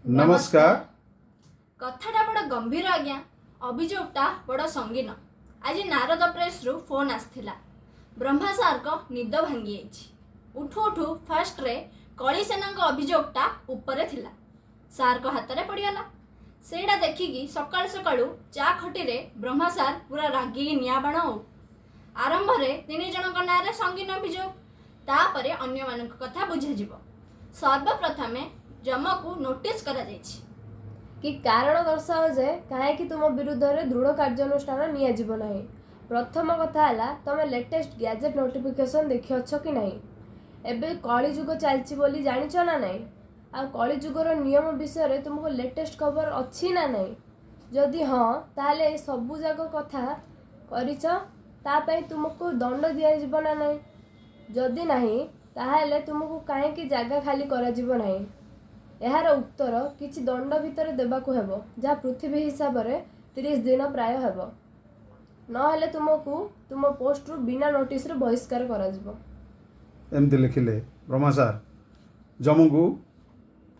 ନମସ୍କାର। କଥାଟା ବଡ଼ ଗମ୍ଭୀର ଆଜ୍ଞା, ଅଭିଯୋଗଟା ବଡ଼ ସଙ୍ଗୀନ। ଆଜି ନାରଦ ପ୍ରେସରୁ ଫୋନ୍ ଆସିଥିଲା। ବ୍ରହ୍ମା ସାର୍ଙ୍କ ନିଦ ଭାଙ୍ଗି ଯାଇଛି। ଉଠୁ ଉଠୁ ଫାର୍ଷ୍ଟରେ କଳିସେନାଙ୍କ ଅଭିଯୋଗଟା ଉପରେ ଥିଲା, ସାର୍ଙ୍କ ହାତରେ ପଡ଼ିଗଲା। ସେଇଟା ଦେଖିକି ସକାଳୁ ସକାଳୁ ଚା ଖଟିରେ ବ୍ରହ୍ମା ସାର୍ ପୁରା ରାଗିକି ନିଆଁ ବାଣ। ଆଉ ଆରମ୍ଭରେ ତିନି ଜଣଙ୍କ ନାଁରେ ସଙ୍ଗୀନ ଅଭିଯୋଗ, ତାପରେ ଅନ୍ୟମାନଙ୍କ କଥା ବୁଝାଯିବ। ସର୍ବପ୍ରଥମେ ଯମକୁ ନୋଟିସ୍ କରାଯାଇଛି କି କାରଣ ଦର୍ଶାଅ ଯେ କାହିଁକି ତୁମ ବିରୁଦ୍ଧରେ ଦୃଢ଼ କାର୍ଯ୍ୟାନୁଷ୍ଠାନ ନିଆଯିବ ନାହିଁ। ପ୍ରଥମ କଥା ହେଲା, ତମେ ଲେଟେଷ୍ଟ ଗ୍ୟାଜେଟ୍ ନୋଟିଫିକେସନ୍ ଦେଖିଅଛ କି ନାହିଁ? ଏବେ କଳିଯୁଗ ଚାଲିଛି ବୋଲି ଜାଣିଛ ନା ନାହିଁ? ଆଉ କଳିଯୁଗର ନିୟମ ବିଷୟରେ ତୁମକୁ ଲେଟେଷ୍ଟ ଖବର ଅଛି ନା ନାହିଁ? ଯଦି ହଁ, ତାହେଲେ ଏ ସବୁ ଯାକ କଥା କରିଛ, ତା ପାଇଁ ତୁମକୁ ଦଣ୍ଡ ଦିଆଯିବ ନା ନାହିଁ? ଯଦି ନାହିଁ, ତାହେଲେ ତୁମକୁ କାହିଁକି ଜାଗା ଖାଲି କରାଯିବ ନାହିଁ? ଏହାର ଉତ୍ତର କିଛି ଦଣ୍ଡ ଭିତରେ ଦେବାକୁ ହେବ, ଯାହା ପୃଥିବୀ ହିସାବରେ 30 ଦିନ ପ୍ରାୟ ହେବ। ନହେଲେ ତୁମକୁ ତୁମ ପୋଷ୍ଟରୁ ବିନା ନୋଟିସରେ ବହିଷ୍କାର କରାଯିବ। ଏମିତି ଲେଖିଲେ ବ୍ରହ୍ମା ସାର୍, ଯମଙ୍କୁ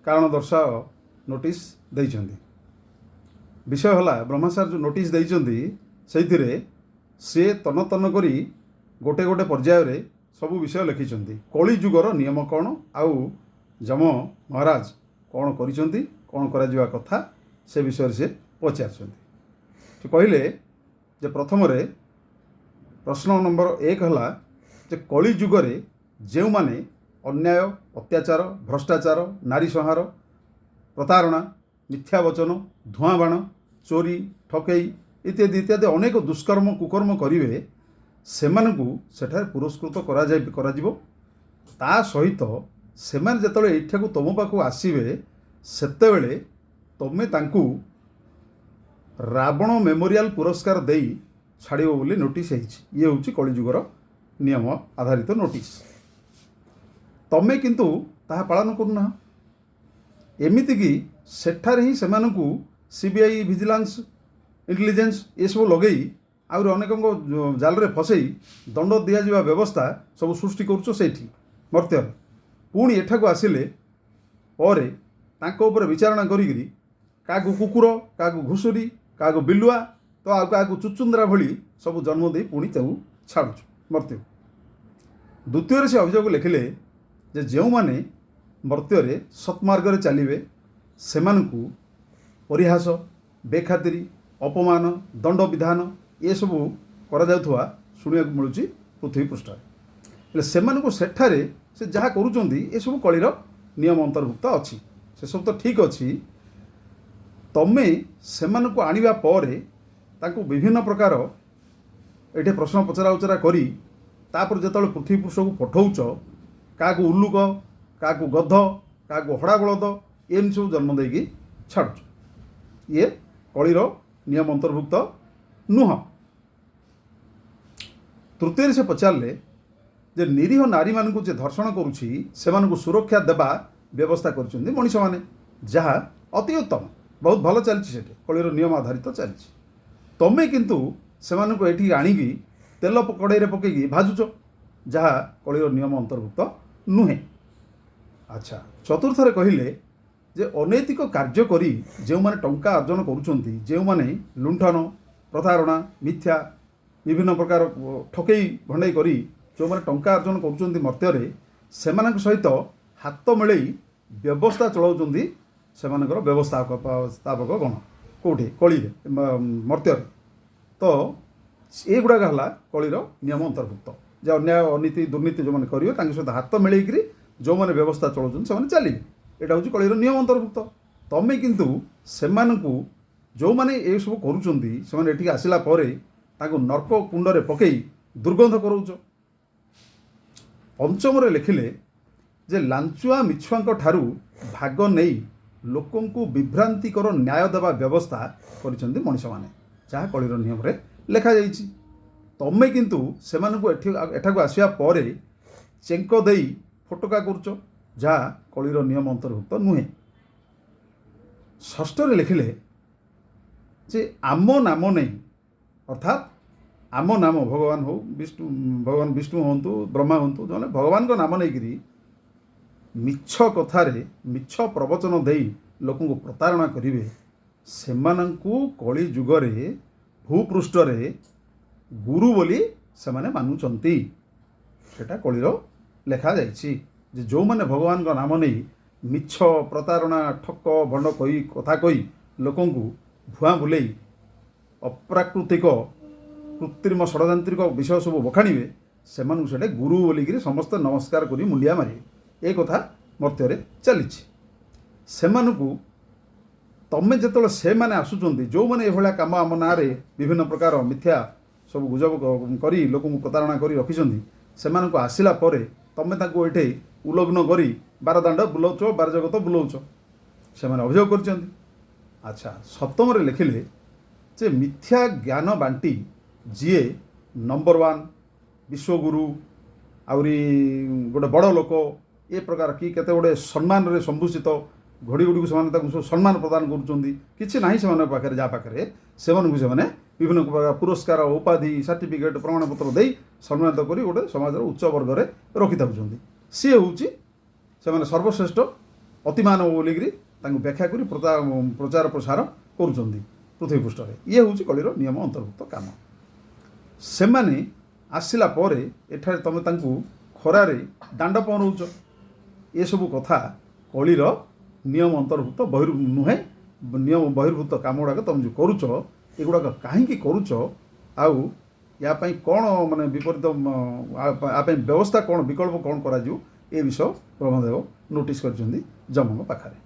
କାରଣ ଦର୍ଶାଅ ନୋଟିସ୍ ଦେଇଛନ୍ତି। ବିଷୟ ହେଲା, ବ୍ରହ୍ମା ସାର୍ ଯେଉଁ ନୋଟିସ୍ ଦେଇଛନ୍ତି, ସେଇଥିରେ ସେ ତନ୍ନ ତନ୍ନ କରି ଗୋଟେ ଗୋଟେ ପର୍ଯ୍ୟାୟରେ ସବୁ ବିଷୟ ଲେଖିଛନ୍ତି। କଳିଯୁଗର ନିୟମ କ'ଣ ଆଉ ଯମ ମହାରାଜ କ'ଣ କରିଛନ୍ତି, କ'ଣ କରାଯିବା କଥା, ସେ ବିଷୟରେ ସେ ପଚାରିଛନ୍ତି। ସେ କହିଲେ ଯେ ପ୍ରଥମରେ ପ୍ରଶ୍ନ ନମ୍ବର 1 ହେଲା ଯେ କଳିଯୁଗରେ ଯେଉଁମାନେ ଅନ୍ୟାୟ, ଅତ୍ୟାଚାର, ଭ୍ରଷ୍ଟାଚାର, ନାରୀ ସଂହାର, ପ୍ରତାରଣା, ମିଥ୍ୟା ବଚନ, ଧୂଆଁ ବାଣ, ଚୋରି, ଠକେଇ ଇତ୍ୟାଦି ଇତ୍ୟାଦି ଅନେକ ଦୁଷ୍କର୍ମ କୁକର୍ମ କରିବେ, ସେମାନଙ୍କୁ ସେଠାରେ ପୁରସ୍କୃତ କରାଯିବ। ତା ସହିତ ସେମାନେ ଯେତେବେଳେ ଏଇଠାକୁ ତୁମ ପାଖକୁ ଆସିବେ, ସେତେବେଳେ ତୁମେ ତାଙ୍କୁ ରାବଣ ମେମୋରିଆଲ ପୁରସ୍କାର ଦେଇ ଛାଡ଼ିବ ବୋଲି ନୋଟିସ୍ ହେଇଛି। ଇଏ ହେଉଛି କଳିଯୁଗର ନିୟମ ଆଧାରିତ ନୋଟିସ୍। ତମେ କିନ୍ତୁ ତାହା ପାଳନ କରୁନାହ। ଏମିତିକି ସେଠାରେ ହିଁ ସେମାନଙ୍କୁ ସିବିଆଇ, ଭିଜିଲାନ୍ସ, ଇଣ୍ଟେଲିଜେନ୍ସ ଏସବୁ ଲଗେଇ ଆହୁରି ଅନେକଙ୍କ ଜାଲରେ ଫସେଇ ଦଣ୍ଡ ଦିଆଯିବା ବ୍ୟବସ୍ଥା ସବୁ ସୃଷ୍ଟି କରୁଛ ସେଇଠି ମର୍ତ୍ତ୍ୟରେ। ପୁଣି ଏଠାକୁ ଆସିଲେ ପରେ ତାଙ୍କ ଉପରେ ବିଚାରଣା କରିକିରି କାହାକୁ କୁକୁର, କାହାକୁ ଘୁଷୁରୀ, କାହାକୁ ବିଲୁଆ ତ ଆଉ କାହାକୁ ଚୁଚୁନ୍ଦ୍ରା ଭଳି ସବୁ ଜନ୍ମ ଦେଇ ପୁଣି ତାକୁ ଛାଡ଼ୁଛୁ ମର୍ତ୍ତ୍ୟକୁ। ଦ୍ୱିତୀୟରେ ସେ ଅଭିଯୋଗ ଲେଖିଲେ ଯେ ଯେଉଁମାନେ ମର୍ତ୍ତ୍ୟରେ ସତ୍ମାର୍ଗରେ ଚାଲିବେ, ସେମାନଙ୍କୁ ପରିହାସ, ବେଖାତିରି, ଅପମାନ, ଦଣ୍ଡବିଧାନ ଏସବୁ କରାଯାଉଥିବା ଶୁଣିବାକୁ ମିଳୁଛି ପୃଥିବୀ ପୃଷ୍ଠରେ। ହେଲେ ସେମାନଙ୍କୁ ସେଠାରେ ସେ ଯାହା କରୁଛନ୍ତି, ଏସବୁ କଳିର ନିୟମ ଅନ୍ତର୍ଭୁକ୍ତ ଅଛି, ସେସବୁ ତ ଠିକ୍ ଅଛି। ତମେ ସେମାନଙ୍କୁ ଆଣିବା ପରେ ତାଙ୍କୁ ବିଭିନ୍ନ ପ୍ରକାର ଏଠି ପ୍ରଶ୍ନ ପଚରା ଉଚରା କରି ତାପରେ ଯେତେବେଳେ ପୃଥିବୀ ପୃଷ୍ଠକୁ ପଠଉଛ, କାହାକୁ ଉଲୁକ, କାହାକୁ ଗଧ, କାହାକୁ ହଡ଼ା ବଳଦ, ଏମିତି ସବୁ ଜନ୍ମ ଦେଇକି ଛାଡ଼ୁଛ। ଇଏ କଳିର ନିୟମ ଅନ୍ତର୍ଭୁକ୍ତ ନୁହଁ। ତୃତୀୟରେ ସେ ପଚାରିଲେ ଯେ ନିରୀହ ନାରୀମାନଙ୍କୁ ଯେ ଧର୍ଷଣ କରୁଛି, ସେମାନଙ୍କୁ ସୁରକ୍ଷା ଦେବା ବ୍ୟବସ୍ଥା କରୁଛନ୍ତି ମଣିଷମାନେ, ଯାହା ଅତି ଉତ୍ତମ, ବହୁତ ଭଲ ଚାଲିଛି। ସେଠି କଳିର ନିୟମ ଆଧାରିତ ଚାଲିଛି। ତମେ କିନ୍ତୁ ସେମାନଙ୍କୁ ଏଠିକି ଆଣିକି ତେଲ କଡ଼େଇରେ ପକେଇକି ଭାଜୁଛ, ଯାହା କଳିର ନିୟମ ଅନ୍ତର୍ଭୁକ୍ତ ନୁହେଁ। ଆଚ୍ଛା, ଚତୁର୍ଥରେ କହିଲେ ଯେ ଅନୈତିକ କାର୍ଯ୍ୟ କରି ଯେଉଁମାନେ ଟଙ୍କା ଅର୍ଜନ କରୁଛନ୍ତି, ଯେଉଁମାନେ ଲୁଣ୍ଠନ, ପ୍ରତାରଣା, ମିଥ୍ୟା, ବିଭିନ୍ନ ପ୍ରକାର ଠକେଇ ଭଣ୍ଡେଇ କରି ଯେଉଁମାନେ ଟଙ୍କା ଅର୍ଜନ କରୁଛନ୍ତି ମର୍ତ୍ତ୍ୟରେ, ସେମାନଙ୍କ ସହିତ ହାତ ମିଳେଇ ବ୍ୟବସ୍ଥା ଚଳାଉଛନ୍ତି ସେମାନଙ୍କର ବ୍ୟବସ୍ଥାପକ ସ୍ଥାପକ ଗଣ। କେଉଁଠି? କଳିରେ, ମର୍ତ୍ତ୍ୟରେ। ତ ଏଗୁଡ଼ାକ ହେଲା କଳିର ନିୟମ ଅନ୍ତର୍ଭୁକ୍ତ ଯେ ଅନ୍ୟାୟ, ଅନୀତି, ଦୁର୍ନୀତି ଯେଉଁମାନେ କରିବେ, ତାଙ୍କ ସହିତ ହାତ ମିଳେଇକିରି ଯେଉଁମାନେ ବ୍ୟବସ୍ଥା ଚଳାଉଛନ୍ତି, ସେମାନେ ଚାଲିବେ। ଏଇଟା ହେଉଛି କଳିର ନିୟମ ଅନ୍ତର୍ଭୁକ୍ତ। ତମେ କିନ୍ତୁ ସେମାନଙ୍କୁ, ଯେଉଁମାନେ ଏସବୁ କରୁଛନ୍ତି, ସେମାନେ ଏଠିକି ଆସିଲା ପରେ ତାଙ୍କୁ ନର୍କ କୁଣ୍ଡରେ ପକେଇ ଦୁର୍ଗନ୍ଧ କରାଉଛ। ପଞ୍ଚମରେ ଲେଖିଲେ ଯେ ଲାଞ୍ଚୁଆ ମିଛୁଆଙ୍କ ଠାରୁ ଭାଗ ନେଇ ଲୋକଙ୍କୁ ବିଭ୍ରାନ୍ତିକର ନ୍ୟାୟ ଦେବା ବ୍ୟବସ୍ଥା କରିଛନ୍ତି ମଣିଷମାନେ, ଯାହା କଳିର ନିୟମରେ ଲେଖାଯାଇଛି। ତମେ କିନ୍ତୁ ସେମାନଙ୍କୁ ଏଠାକୁ ଆସିବା ପରେ ଚେଙ୍କ ଦେଇ ଫୋଟକା କରୁଛ, ଯାହା କଳିର ନିୟମ ଅନ୍ତର୍ଭୁକ୍ତ ନୁହେଁ। ଷଷ୍ଠରେ ଲେଖିଲେ ଯେ ଆମ ନାମ ନେଇ, ଅର୍ଥାତ୍ ଆମ ନାମ, ଭଗବାନ ହଉ, ବିଷ୍ଣୁ, ଭଗବାନ ବିଷ୍ଣୁ ହୁଅନ୍ତୁ, ବ୍ରହ୍ମା ହୁଅନ୍ତୁ, ଯେଉଁମାନେ ଭଗବାନଙ୍କ ନାମ ନେଇକରି ମିଛ କଥାରେ ମିଛ ପ୍ରବଚନ ଦେଇ ଲୋକଙ୍କୁ ପ୍ରତାରଣା କରିବେ, ସେମାନଙ୍କୁ କଳି ଯୁଗରେ ଭୂପୃଷ୍ଠରେ ଗୁରୁ ବୋଲି ସେମାନେ ମାନୁଛନ୍ତି। ସେଟା କଳିର ଲେଖାଯାଇଛି ଯେ ଯେଉଁମାନେ ଭଗବାନଙ୍କ ନାମ ନେଇ ମିଛ, ପ୍ରତାରଣା, ଠକ, ଭଣ୍ଡ କହି, କଥା କହି ଲୋକଙ୍କୁ ଭୁଆଁ ବୁଲେଇ ଅପ୍ରାକୃତିକ କୃତ୍ରିମ ଷଡ଼ଯାନ୍ତ୍ରିକ ବିଷୟ ସବୁ ବଖାଣିବେ, ସେମାନଙ୍କୁ ସେଟା ଗୁରୁ ବୋଲିକିରି ସମସ୍ତେ ନମସ୍କାର କରି ମୁଣ୍ଡିଆ ମାରିବେ। ଏ କଥା ମର୍ତ୍ତ୍ୟରେ ଚାଲିଛି। ସେମାନଙ୍କୁ ତମେ ଯେତେବେଳେ ସେମାନେ ଆସୁଛନ୍ତି, ଯେଉଁମାନେ ଏଭଳିଆ କାମ ଆମ ନାଁରେ ବିଭିନ୍ନ ପ୍ରକାର ମିଥ୍ୟା ସବୁ ଗୁଜବ କରି ଲୋକଙ୍କୁ ପ୍ରତାରଣା କରି ରଖିଛନ୍ତି, ସେମାନଙ୍କୁ ଆସିଲା ପରେ ତମେ ତାଙ୍କୁ ଏଠି ଉଲଗ୍ନ କରି ବାରଦାଣ୍ଡ ବୁଲଉଛ, ବାରଜଗତ ବୁଲଉଛ, ସେମାନେ ଅଭିଯୋଗ କରିଛନ୍ତି। ଆଚ୍ଛା, ସପ୍ତମରେ ଲେଖିଲେ ଯେ ମିଥ୍ୟା ଜ୍ଞାନ ବାଣ୍ଟି ଯିଏ ନମ୍ବର 1 ବିଶ୍ୱଗୁରୁ, ଆହୁରି ଗୋଟେ ବଡ଼ ଲୋକ, ଏ ପ୍ରକାର କି କେତେ ଗୁଡ଼ିଏ ସମ୍ମାନରେ ସମ୍ଭୂଷିତ ଘଡ଼ି ଗୁଡ଼ିକୁ ସେମାନେ ତାଙ୍କୁ ସବୁ ସମ୍ମାନ ପ୍ରଦାନ କରୁଛନ୍ତି, କିଛି ନାହିଁ ସେମାନଙ୍କ ପାଖରେ, ଯାହା ପାଖରେ ସେମାନଙ୍କୁ ସେମାନେ ବିଭିନ୍ନ ପ୍ରକାର ପୁରସ୍କାର, ଉପାଧି, ସାର୍ଟିଫିକେଟ୍, ପ୍ରମାଣପତ୍ର ଦେଇ ସମ୍ମାନିତ କରି ଗୋଟେ ସମାଜର ଉଚ୍ଚ ବର୍ଗରେ ରଖିଥାଉଛନ୍ତି। ସିଏ ହେଉଛି ସେମାନେ ସର୍ବଶ୍ରେଷ୍ଠ ଅତିମାନବ ବୋଲିକିରି ତାଙ୍କୁ ବ୍ୟାଖ୍ୟା କରି ପ୍ରଚାର ପ୍ରସାର କରୁଛନ୍ତି ପୃଥିବୀ ପୃଷ୍ଠରେ। ଇଏ ହେଉଛି କଳିର ନିୟମ ଅନ୍ତର୍ଭୁକ୍ତ କାମ। ସେମାନେ ଆସିଲା ପରେ ଏଠାରେ ତୁମେ ତାଙ୍କୁ ଖରାରେ ଦାଣ୍ଡ ପହଁରଉଛ। ଏସବୁ କଥା କଳିର ନିୟମ ଅନ୍ତର୍ଭୁକ୍ତ ନୁହେଁ। ନିୟମ ବହିର୍ଭୂତ କାମ ଗୁଡ଼ାକ ତୁମେ ଯେଉଁ କରୁଛ, ଏଗୁଡ଼ାକ କାହିଁକି କରୁଛ, ଆଉ ୟା ପାଇଁ କ'ଣ ମାନେ ବିପରୀତ, ୟା ପାଇଁ ବ୍ୟବସ୍ଥା କ'ଣ, ବିକଳ୍ପ କ'ଣ କରାଯିବ, ଏ ବିଷୟ ବ୍ରହ୍ମଦେବ ନୋଟିସ୍ କରିଛନ୍ତି ଯମଙ୍କ ପାଖରେ।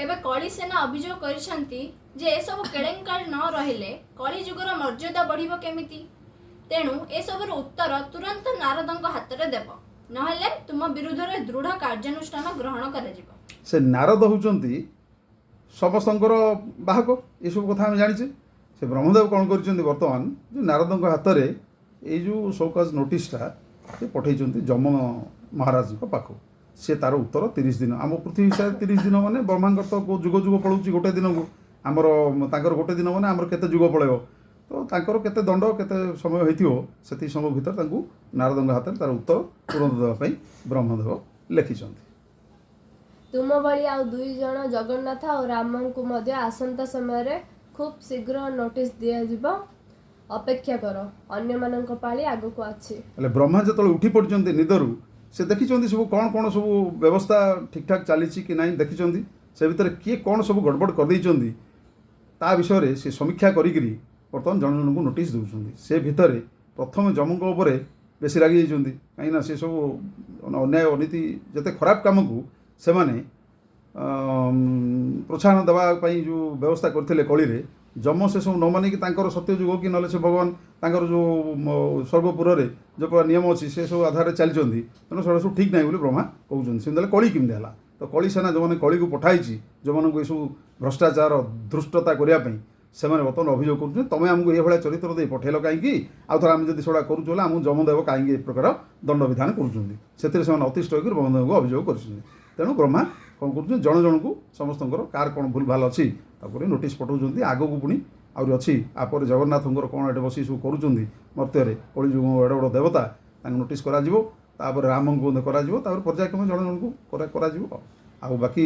ଏବେ କଳି ସେନା ଅଭିଯୋଗ କରିଛନ୍ତି ଯେ ଏସବୁ କେଳେଙ୍କାରୀ ନ ରହିଲେ କଳି ଯୁଗର ମର୍ଯ୍ୟାଦା ବଢ଼ିବ କେମିତି? ତେଣୁ ଏସବୁର ଉତ୍ତର ତୁରନ୍ତ ନାରଦଙ୍କ ହାତରେ ଦେବ, ନହେଲେ ତୁମ ବିରୁଦ୍ଧରେ ଦୃଢ଼ କାର୍ଯ୍ୟାନୁଷ୍ଠାନ ଗ୍ରହଣ କରାଯିବ। ସେ ନାରଦ ହେଉଛନ୍ତି ସମସ୍ତଙ୍କର ବାହକ, ଏସବୁ କଥା ଆମେ ଜାଣିଛେ। ସେ ବ୍ରହ୍ମଦେବ କ'ଣ କରିଛନ୍ତି ବର୍ତ୍ତମାନ, ଯେ ନାରଦଙ୍କ ହାତରେ ଏଇ ଯେଉଁ ସୋକଜ୍ ନୋଟିସ୍ଟା ସେ ପଠେଇଛନ୍ତି ଯମ ମହାରାଜଙ୍କ ପାଖକୁ। ସେ ତାର ଉତ୍ତର 30 ଦିନ, ଆମ ପୃଥିବୀ ହିସାବରେ 30 ଦିନ ମାନେ ବ୍ରହ୍ମାଙ୍କର ତ କେଉଁ ଯୁଗ ଯୁଗ ପଳାଉଛି ଗୋଟେ ଦିନକୁ, ଆମର ତାଙ୍କର ଗୋଟେ ଦିନ ମାନେ ଆମର କେତେ ଯୁଗ ପଳେଇବ, ତ ତାଙ୍କର କେତେ ଦଣ୍ଡ କେତେ ସମୟ ହେଇଥିବ, ସେତିକି ସମୟ ଭିତରେ ତାଙ୍କୁ ନାରଦଙ୍କ ହାତରେ ତାର ଉତ୍ତର ତୁରନ୍ତ ଦେବା ପାଇଁ ବ୍ରହ୍ମଦେବ ଲେଖିଛନ୍ତି। ତୁମ ଭଳି ଆଉ 2 ଜଣ ଜଗନ୍ନାଥ ଆଉ ରାମଙ୍କୁ ମଧ୍ୟ ଆସନ୍ତା ସମୟରେ ଖୁବ୍ ଶୀଘ୍ର ନୋଟିସ୍ ଦିଆଯିବ। ଅପେକ୍ଷା କର, ଅନ୍ୟମାନଙ୍କ ପାଳି ଆଗକୁ ଅଛି। ହେଲେ ବ୍ରହ୍ମା ଯେତେବେଳେ ଉଠି ପଡ଼ିଛନ୍ତି ନିଦରୁ, ସେ ଦେଖିଛନ୍ତି ସବୁ କ'ଣ କ'ଣ ସବୁ ବ୍ୟବସ୍ଥା ଠିକ୍ଠାକ୍ ଚାଲିଛି କି ନାହିଁ ଦେଖିଛନ୍ତି। ସେ ଭିତରେ କିଏ କ'ଣ ସବୁ ଗଡ଼ବଡ଼ କରିଦେଇଛନ୍ତି ତା ବିଷୟରେ ସେ ସମୀକ୍ଷା କରିକିରି ବର୍ତ୍ତମାନ ଜଣ ଜଣଙ୍କୁ ନୋଟିସ୍ ଦେଉଛନ୍ତି। ସେ ଭିତରେ ପ୍ରଥମେ ଯମଙ୍କ ଉପରେ ବେଶୀ ରାଗି ଯାଇଛନ୍ତି, କାହିଁକିନା ସେ ସବୁ ଅନ୍ୟାୟ ଅନୀତି ଯେତେ ଖରାପ କାମକୁ ସେମାନେ ପ୍ରୋତ୍ସାହନ ଦେବା ପାଇଁ ଯେଉଁ ବ୍ୟବସ୍ଥା କରିଥିଲେ କଳିରେ, ଯମ ସେସବୁ ନ ମାନିକି ତାଙ୍କର ସତ୍ୟଯୁଗ କି ନହେଲେ ସେ ଭଗବାନ ତାଙ୍କର ଯେଉଁ ସ୍ୱର୍ଗପୁରରେ ଯେଉଁ ପ୍ରକାର ନିୟମ ଅଛି ସେସବୁ ଆଧାରରେ ଚାଲିଛନ୍ତି, ତେଣୁ ସେଗୁଡ଼ା ସବୁ ଠିକ୍ ନାହିଁ ବୋଲି ବ୍ରହ୍ମା କହୁଛନ୍ତି। ସେମିତି ହେଲେ କଳି କେମିତି ହେଲା? ତ କଳି ସେନା ଯେଉଁମାନେ କଳିକୁ ପଠାଇଛି, ଯେଉଁମାନଙ୍କୁ ଏସବୁ ଭ୍ରଷ୍ଟାଚାର ଧୃଷ୍ଟତା କରିବା ପାଇଁ, ସେମାନେ ବର୍ତ୍ତମାନ ଅଭିଯୋଗ କରୁଛନ୍ତି ତମେ ଆମକୁ ଏଇଭଳିଆ ଚରିତ୍ର ଦେଇ ପଠେଇଲ କାହିଁକି, ଆଉ ଥରେ ଆମେ ଯଦି ସେଗୁଡ଼ା କରୁଛୁ ହେଲେ ଆମକୁ ଯମଦେବ କାହିଁକି ଏ ପ୍ରକାର ଦଣ୍ଡବିଧାନ କରୁଛନ୍ତି। ସେଥିରେ ସେମାନେ ଅତିଷ୍ଠ ହୋଇକରି ବ୍ରହ୍ମଦେବଙ୍କୁ ଅଭିଯୋଗ କରିଛନ୍ତି। ତେଣୁ ବ୍ରହ୍ମା କ'ଣ କରୁଛନ୍ତି, ଜଣ ଜଣଙ୍କୁ ସମସ୍ତଙ୍କର କାହାର କ'ଣ ଭୁଲ ଭାଲ ଅଛି ତାପରେ ନୋଟିସ୍ ପଠାଉଛନ୍ତି। ଆଗକୁ ପୁଣି ଆହୁରି ଅଛି, ଆପରେ ଜଗନ୍ନାଥଙ୍କର କ'ଣ ଏଠି ବସି ସବୁ କରୁଛନ୍ତି ମର୍ତ୍ତ୍ୟରେ, କଳିଯୁଗ ଏଡ଼େ ବଡ଼ ଦେବତା, ତାଙ୍କୁ ନୋଟିସ୍ କରାଯିବ, ତାପରେ ରାମଙ୍କୁ ମଧ୍ୟ କରାଯିବ, ତାପରେ ପର୍ଯ୍ୟାୟକ୍ରମେ ଜଣ ଜଣଙ୍କୁ କରାଯିବ। ଆଉ ବାକି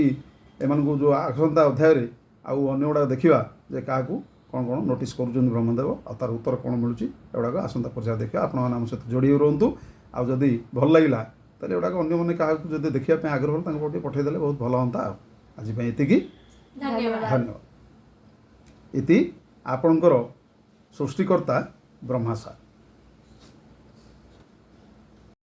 ଏମାନଙ୍କୁ ଯେଉଁ ଆସନ୍ତା ଅଧ୍ୟାୟରେ ଆଉ ଅନ୍ୟ ଗୁଡ଼ାକ ଦେଖିବା ଯେ କାହାକୁ କ'ଣ କ'ଣ ନୋଟିସ୍ କରୁଛନ୍ତି ବ୍ରହ୍ମଦେବ, ଆଉ ତାର ଉତ୍ତର କ'ଣ ମିଳୁଛି, ଏଗୁଡ଼ାକ ଆସନ୍ତା ପର୍ଯ୍ୟାୟ ଦେଖିବା। ଆପଣମାନେ ଆମ ସହିତ ଯୋଡ଼ି ହୋଇ ରୁହନ୍ତୁ। ଆଉ ଯଦି ଭଲ ଲାଗିଲା ତାହେଲେ ଏଗୁଡ଼ାକ ଅନ୍ୟମାନେ କାହାକୁ ଯଦି ଦେଖିବା ପାଇଁ ଆଗ୍ରହ ହେଲେ ତାଙ୍କ ପାଖକୁ ଟିକେ ପଠାଇଦେଲେ ବହୁତ ଭଲ ହୁଅନ୍ତା। ଆଉ ଆଜି ପାଇଁ ଏତିକି, ଧନ୍ୟବାଦ। ଧନ୍ୟବାଦ। ଇତି ଆପଣଙ୍କର ସୃଷ୍ଟିକର୍ତ୍ତା ବ୍ରହ୍ମା ସାର୍।